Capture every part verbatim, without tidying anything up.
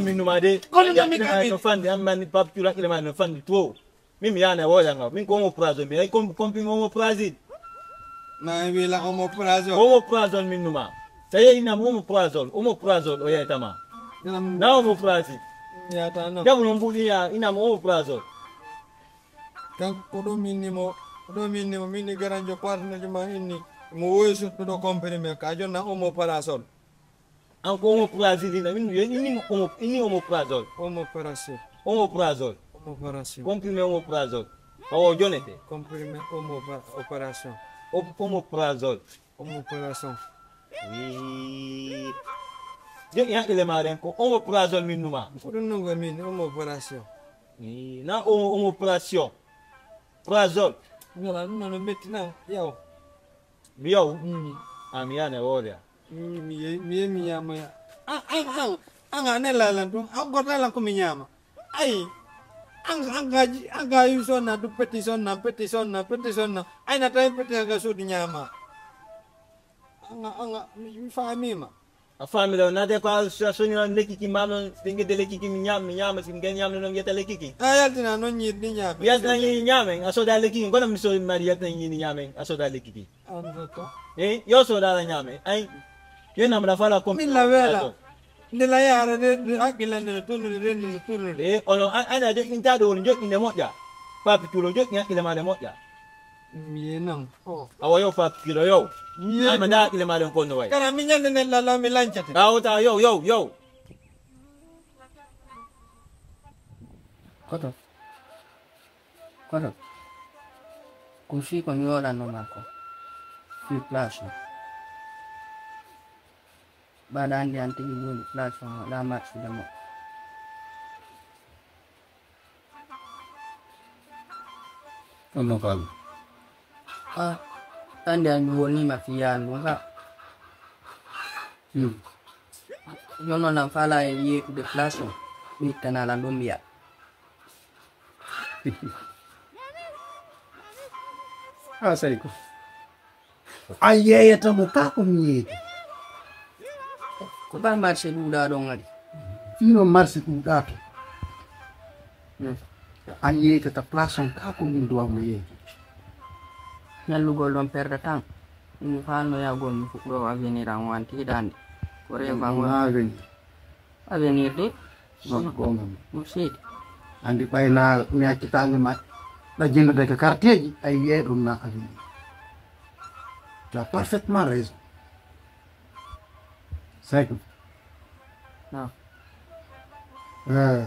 Min numa de. Kono no mi kaɓi. No fandi, amma ni Pape Cuura hakkille ma no fandi to. Min mi yana woya nga. Min ko omeprazole mi. Ay kom-, comprimé omeprazole. Na wi la omeprazole. Omeprazole min numa. Sa yehi inam omeprazole, omeprazole o yeytama. Inam. Na omeprazole. Yata no. Jabu no mbuɗi ya, inam omeprazole. Kanko ko ɗum inni mo, ko ɗum inni mo, min ni garanjo partenaire ma inni mo woyi sottuɗo comprimé ka jonna omeprazole. An ko omeprazole ina, min yo inni mo omo, inni omeprazole. Omeprazole. Omeprazole. Omeprazole. Comprimé omeprazole. Awo jonete. Comprimé omo opération. Op-, omeprazole. Omeprazole. Ii. Joƴƴi hakkille ma ɗen ko omeprazole min numa. Ko ɗum nungo min omeprazole. Ii, na omo, omeprazole. Prazole. Wala ɗum nono metti na yaw. Mi yaw? Mm. A mi yana woda. Mm, mi ye, mi ye mi yama ya. An, an, an, an a ne lalan ɗum, an gota lan ko mi yama. Ay, an, an gaji, an gaji sonna, du peti sonna, peti sonna, peti sonna. Ay na tawi peti an ga sodi yama. Anga, anga, mi, mi famima. A famila o nade ko a so-, a soño lekki ki ma non, ɓe ngedde lekki ki mi ñam, mi ñama, si mi ngel ñam non ngeta lekki ki. A yaltina non ñir ni ñame. Mi yaltina ñir ni ñame, a soda lekki ki, ngona mi so mari yaltina ñir ni ñame, a soda lekki ki. An ko. Eh, yo soda la ñame. Ay. Yo nam la fala kom. Min la wela. Nde la yara de, de hakkille nde no tunnude, de nde no tunnude. Eh, ono, a-, ana joƴƴinta ɗo woni joƴƴinde moƴƴa. Papi Cuura joƴƴi hakkille ma nde moƴƴa. Mi yenan. Oh. Awa yo Papi Cuura yo. Mi yenan. Ama da hakkille ma ɗen konno way. Kana mi ñande nen la, la mi lancate. Awo ta yo, yo, yo. Koto. Koto. Ko fii ko mi woɗanno ma ko. Fii place o. Mbaɗa anndi an tigi joni place o, la marche de mo. Ɗum no faami. Ah, anndi an mi wonima fii yaandu ka. Hmm. Jooni noon an faala e yeeytude place o, mi ittana lan ɗum mbiya. Ah, sey ko. An yeeyata mo ka ko mi yeeyata. Ko ba marché ɗuuɗa ɗon waɗi. Fino marché ɗuuɗa to. Hmm. An yeeytata place on ka ko min duwa mo yeeyata. Ñallugol ɗon perdre temps. Mi faano yagol mi fuɗɗo avenir an wanti hiɗande. Ko refa on. Avenir. Avenir de. Ɗum seedi. Anndi ɓay na mi accitaali ma ɗa jinnode ko quartier ji, ay wiyee ɗum na avenir. Tu as parfaitement raison. C'est que non. Euh,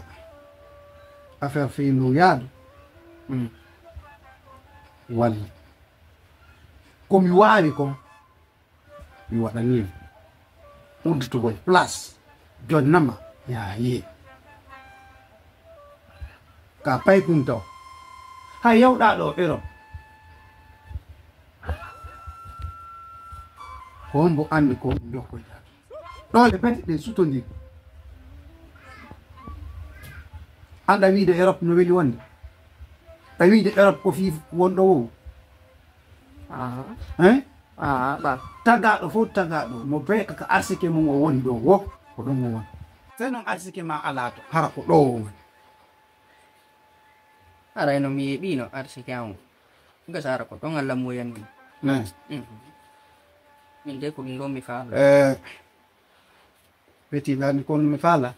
affaire fii nu yaadu. Hmm. Walla. Ko mi waawi kon. Mi waɗanii mo udditugol place jonnama yaa yee ka paykunta o. Hay yawɗaa ɗo Europe ko hombo anndi ko jokkoyta ɗoole pete ɗe sutondiri. Anɗa wiide Europe no weli wonde? Ɗa wiide Europe ko fii wonɗo wo? Hein? Aa, ɓa. Tagaaɗo fof tagaaɗo mo beeka ka arsike mum o woni ɗo wo ko ɗon o woni. Sey noon arsike ma alaa to hara ko ɗo o woni. Haray no mi yeeɓiino arsike am o gasa hara ko ɗon Allah moyanmi. Ne. Min de ko ɗum ɗon mi faala. Eh, Petit ɗani kon mi faala.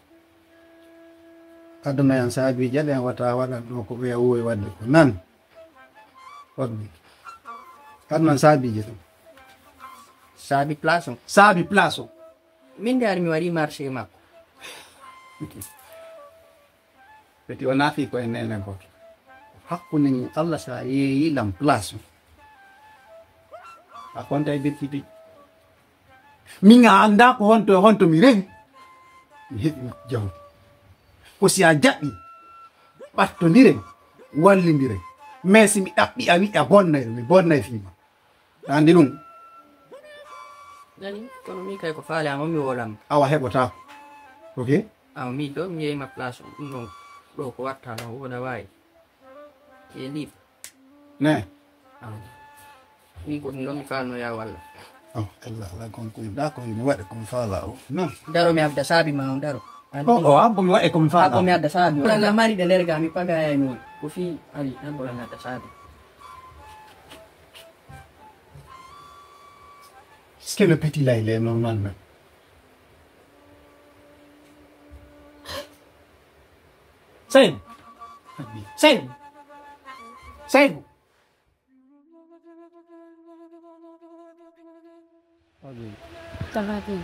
Aduna en saabiije ɗen wata waɗan ɗo ko ɓeya wowi waɗde ko nan. Waɗde. Aduna saabiije ɗum. Saabi place o. Saabi place o. Min de ari mi waɗi marché makko. Petit o nafi ko e nene goto. Hakkunde ni Allah sa yeeyi lam place o. A konta e birkiti. Min a anndaa ko honto e honto mi rewi. Mi heɓi jawdi. Ko si a jaɓi ɓattondiren, wallindiren. Mais si mi ɗaɓɓi a wi'a bonnay, mi bonnay fii ma. A anndi ɗum? Nani, kono min kay ko faale am on mi woolan. Awa heɓotaako. Ok? Awa min ɗo mi yeeyma place on ɗum ɗon. Ɗo ko watta ɗon wooda waawi. E libre. Ne. Min ko ɗum ɗon mi faalno ya walla. Oh, Allah, Allah, kon ko da ko mi waɗa kon faala o. Non. Daro mi abda saabi ma on daro. O, o, abbo mi waɗe ko mi faala. Abbo mi adda saabi. Wala mari de lerga mi paga e mo. Ko fi ali, abbo mi adda saabi. Est-ce que le petit là, il est normal même? Seydou. Seydou. Seydou. Ça va bien.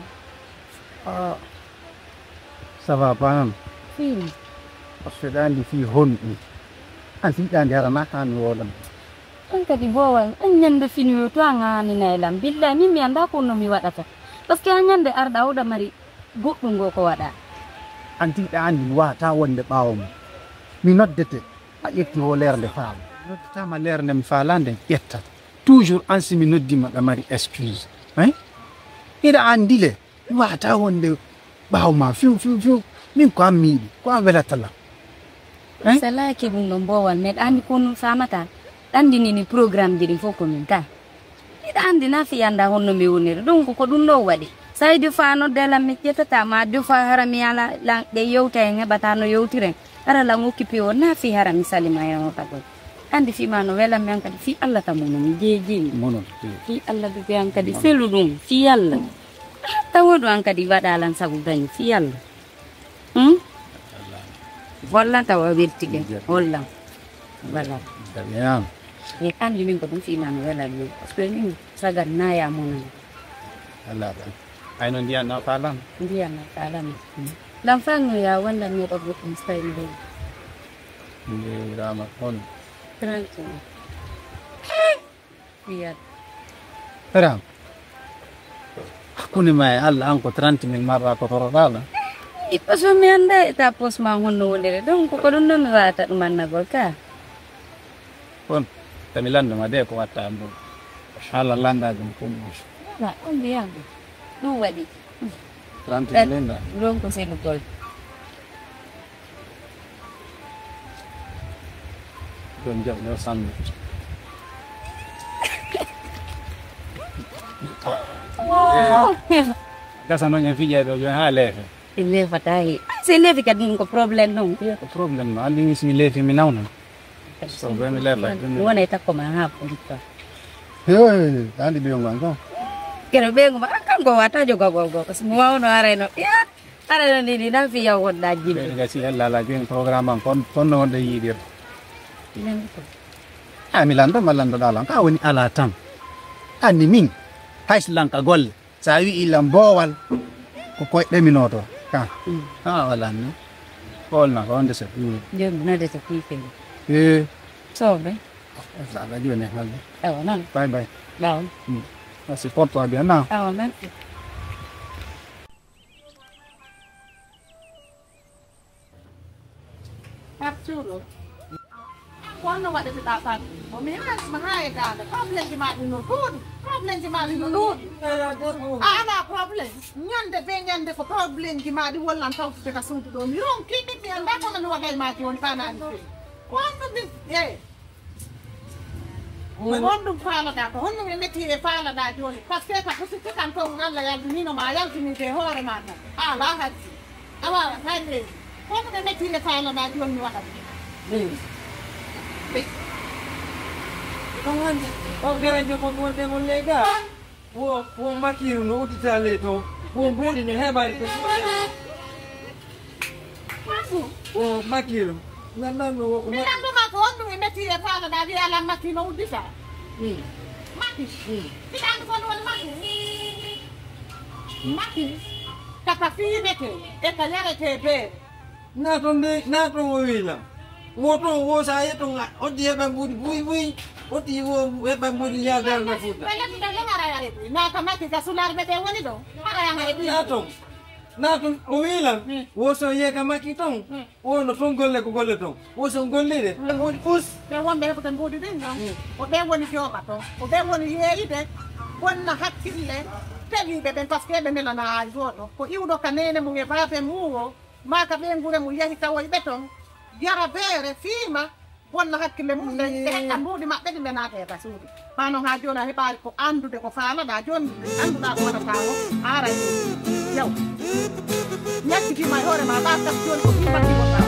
Ah, ça va pas, hein? Fini. Parce que ɗa andi fii honɗum? An si ɗa andi hara na hani woɗan. An kadi bowal, an ñande fini o to an hani nay lam. Billahi min mi anda ko no mi waɗata. Parce que an ñande arɗa oɗa mari goɗɗum ngo ko waɗa. An si ɗa andi mi wata wonde ɓawo mo. Mi noddete, a ƴetti o lerde faama. Noddetama lerde mi falande ƴetta. Toujours an si mi noddima ɗa mari excuse. Hein? Hiɗa andi le. Mi wata wonde ɓawo ma fiw, fiw, fiw. Min ko an mi yiɗi, ko an welata lam. Hein? Salaki ɗum ɗon bowal, meɗa andi ko nun famata. Ɗandini ni programme ji ɗin fof ko min ka. Hiɗa andi na fi anda honno mi woniri. Donc ko ɗum ɗo waɗi. Sa yiɗi fa nodde lam mi ƴettata ma, de fa hara mi ala lan ɗe yewta en heɓata no yewtiren. Hara lan occupé o na fi hara mi salima en o tagol. Andi fi ma no wela mi an kadi fi Allah ta mono mi jeejini. Mono. Fi Allah dubi an kadi selu ɗum fi Allah. Tawa ɗum an kadi waɗa lan sabu dañi fi Allah. Hmm? Wallan tawa weltike. Wallan. Wallan. Dabiyan. E andi min ko ɗum fi ma no wela mi. Parce que min sagat na ya mono. Allah ta. Ay no ndiyan na falam. Ndiyan na falam. Lan fanno ya wanda mi ɗo goɗɗum style. Nde rama on. Trente. Fiyat. Ram. Hakkunde ma e Allah an ko trente mille marra ko toroɗaɗo. Ippa so mi anda e ta pos ma honno wonire. Donc ko ɗum ɗon mi wata ɗum annagol ka. Kon tami lando ma de ko watta ɗum. Hala landa ɗum kon. Wala on mbiyan ɗum waɗi. Trente mille nda. Ɗon ko selugol. Ɗon jaɓ ɗo sanne. Gasa noon en fiƴe ɗo joni ha leefe. Ɗi leefata he. Si leefi kadi ɗum ko problème noon. Ko problème no andi mi si mi leefi mi nawnan. So be mi leefa. Mi wona e takko ma ha ko dikka. He, andi be ngon ko. Kero be ngoma kanko wata jogo gogo. Mo wawno arayno. Ya. Ara no ni ni na fi yaw wonda jimbe. Ɓe gasi yalla ala joni programme an kon kon no wonde yiidir. Ina ko. A mi lando ma lando dalan ka woni ala tan. Anni min. Hays lanka golle. Sa wi ilam bowal. Ko koy ɗeminoto ka. Ha wala ni. Kol na ko wonde se. Jom na de to ki ke. Eh. Sobe. Sa ga joni halde. Awa nan. Bye bye. Daw. Merci, porte-toi bien, non? Awa nan. Arturo. Ko honno waɗeteɗa tan? O mi haalisma haa e daande. Problémeji ma ɗi no ɗuuɗi. Problémeji ma ɗi no ɗuuɗi. A ala problème. Ñande be ñande ko problémeji ma ɗi wollan tawtude ka suudu ɗo. Mi ronki mi annda kono mi waɗa e ma jooni fanaani fe. Ko honno mi e. Ko honɗum faalaɗa? Ko honɗum e meti e faalaɗa jooni? Parce que ka husitte kan toon Allah yaltinino ma yaltinirde e hoore ma tan. A ala hajji. A waawat hay leydi. Kono ɓe metti le faala ma jooni mi waɗat. Leydi. Ɗum hannde on garajo kon wonde mon ley ga. Wo wo makiru no uddita ley to. Wo mbuuɗi no heɓari ko. Wo makiru. Nan nan no wo. Mi lannduma ko honɗum e metti e faala ɗa wiya lan makki no uddita. Makki. Mbiɗa anndi ko woni makki. Makki kata fiinete e ka yarete bee. Na toon de na toon o wiila. Wo toon wo sa yetton oddi heɓa mbuuɗi buy buy. Oddi wo heɓa mbuuɗi yaadar na fuuta. Ɓe leppude ɗo hara yare buy na ka makki ka sularɓe ɓe woni ɗo. Hara yare buy. Na toon na toon o wiila. Wo so yeka makki toon. Wonno toon golle ko golle toon. Wo so gollire ɓe woni us. Ɓe wonɓe heɓude mbuuɗi ɗin noon. Ko ɓe woni jooɓa toon. Ko ɓe woni yeeyude bonna hakkille tawiiɓe ɓen par ce que ɓe melana hay gooto. Ko iwɗo ka neene mum e baabe mum o maa ka ɓeynguure mum yahi tawoy ɓe toon. Yara beere fiima bonna hakkille mum ɗen ɓe hetta mbuuɗi maɓɓe ɗi ɓe naata e basuuɗi. Maa noon haa jooni a heɓaali ko anndude ko faalaɗaa jooni annduɗaa ko waɗataa o aaray ɗum. Yaw. Ñakkitii ma e Hoore ma, ɓa kas joni ko ɗum ɓanndi wonɗa.